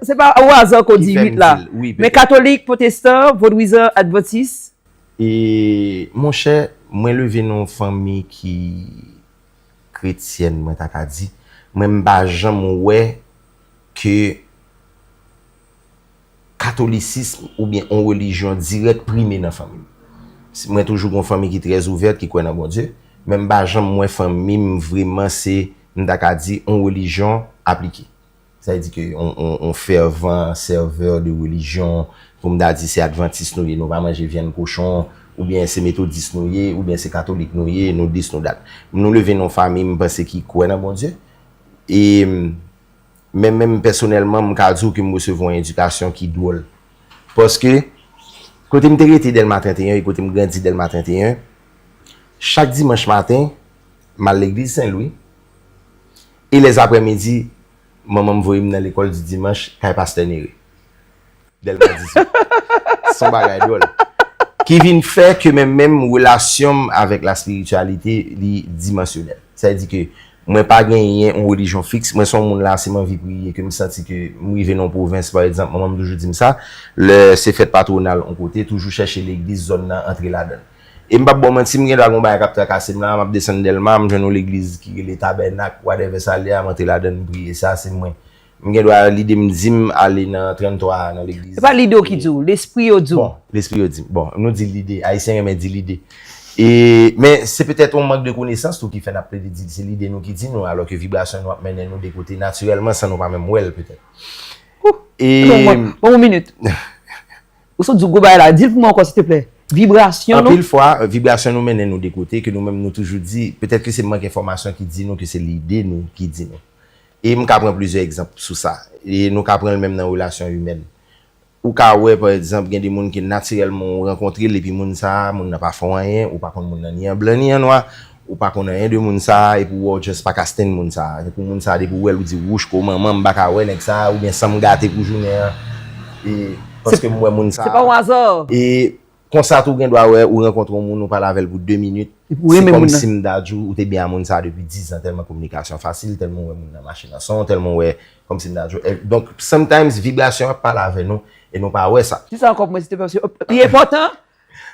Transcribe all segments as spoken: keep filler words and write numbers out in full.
Se pa o aza ke w di uit la. Wi, men katolik, pwotestan, vodwizan, advantis. E monchè, mwen leve nan yon fanmi ki kretyèn, mwen ta ka di. Mwen m pa janm wè ke katolisism oubyen yon relijyon dirèk prime nan fanmi m. Mwen toujou gen yon fanmi ki trè ouvèt, ki kwè nan Bondye, men m pa janm wè fanmi m vrèman se, m ta ka di, yon relijyon aplike. Sa vle di ke on, on, on fèvan sèvè de relijyon, pou m ta di se advantis nou ye, nou pa manje vyann kochon, oubyen se metodis nou ye, oubyen se katolik nou ye, nou dis nou dat. Nou leve nan yon fanmi, m panse, ki kwè nan Bondye. E men menm pèsonèlman, m ka di w ke m resevwa yon edikasyon ki dwòl. Paske, kote m te rete Dèlma trannteyen e kote m grandi Dèlma trannteyen, chak dimanch maten, m al legliz Sen Lwi. E lèzaprèmidi, manman m voye m nan lekòl di dimanch kay pastè Nere. Dèlma dizuit. Se yon bagay dwòl. Ki vin fè ke menm menm relasyon m avèk laspirityalite, li dimansyonèl. Sa vle di ke mwen pa genyen yon relijyon fiks. Mwen se yon moun la, si m anvi priye, ke m santi ke m rive nan yon pwovens, pa egzanp, manman m toujou di m sa, lè se fèt patwonal yon kote, toujou chèche legliz zòn nan, antre ladan l. E m p ap ba w manti, m gen dwa gen yon bagay k ap trakase m la, m ap desann Dèlma, m jwenn yon legliz ki rele Tabènak, whatever sa l ye a, m antre ladan l, m priye, sa se mwen. M gen dwa, lide m di m ale nan tranntwa a, nan legliz. Se pa lide w ki di w, lespri yo di w. Bon, lespri yo di m. Bon, nou di lide, Ayisyen renmen di lide. E, men se petèt yon mank de konesans tou ki fè n ap plede di se lide nou ki di nou, alò ke vibrasyon nou ap mennen nou de kote natirèlman san nou pa menm wè l petèt. E. Ban m yon minit. Ou sot di w gwo bagay la, di l pou mwen ankò silteplè. Vibrasyon nou. Anpil fwa, vibrasyon nou mennen nou de kote ke nou menm nou toujou di, petèt ke se mank enfòmasyon ki di nou ke se lide nou ki di nou. E m ka pran plizyè egzanp sou sa. E nou ka pran l menm nan relasyon imèn. Ou ka wè, pa egzanp, gen de moun ke natirèlman ou rankontre l, epi moun sa a, moun nan pa fè w anyen, ou pa konn moun nan ni an blan ni an nwa, ou pa konn anyen de moun sa a, epi w wè w just pa ka stand moun sa a. Epi moun sa a, depi w wè l, ou di, wouch, ko manman m pa ka wè nèg sa a, oubyen san m gate pou jounen an. E, paske m wè moun sa a. Se pa yon aza. E konsa tou, ou gen dwa wè, ou rankontre yon moun, ou pale avè l pou de minit. Se kòmsi m ta di w, ou te byen a moun sa a depi diz an, tèlman kominikasyon fasil, tèlman w wè moun nan mache nan son, tèlman w wè, kòmsi m ta di w. Donk, sometimes, vibrasyon ap pale avè nou, e nou pa wè sa. Di sa ankò pou mwen, silteplè, paske li enpòtan.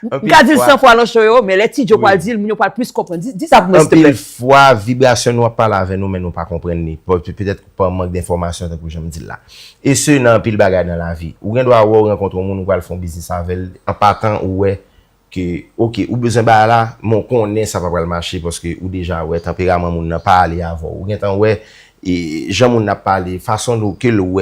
M ka di l san fwa nan show yo, men lè T J pral di l, moun yo pral plis konprann. Di, di sa pou mwen, silteplè. Anpil fwa, vibrasyon nou ap pale avè nou, men nou pa konprann li. Pe-, pe-, petèt pa mank de enfòmasyon, tankou jan m di l la. E se nan anpil bagay nan lavi. Ou gen dwa wè w rankontre yon moun, ou pral fè yon biznis avè l, an patan, ou wè ke, oke, ou bezwen bagay la, men w konnen sa pa pral mache, paske ou deja wè tanperaman moun nan pa ale avè w. Ou gentan wè, e, jan moun nan ap pale, fason nou, ke l wè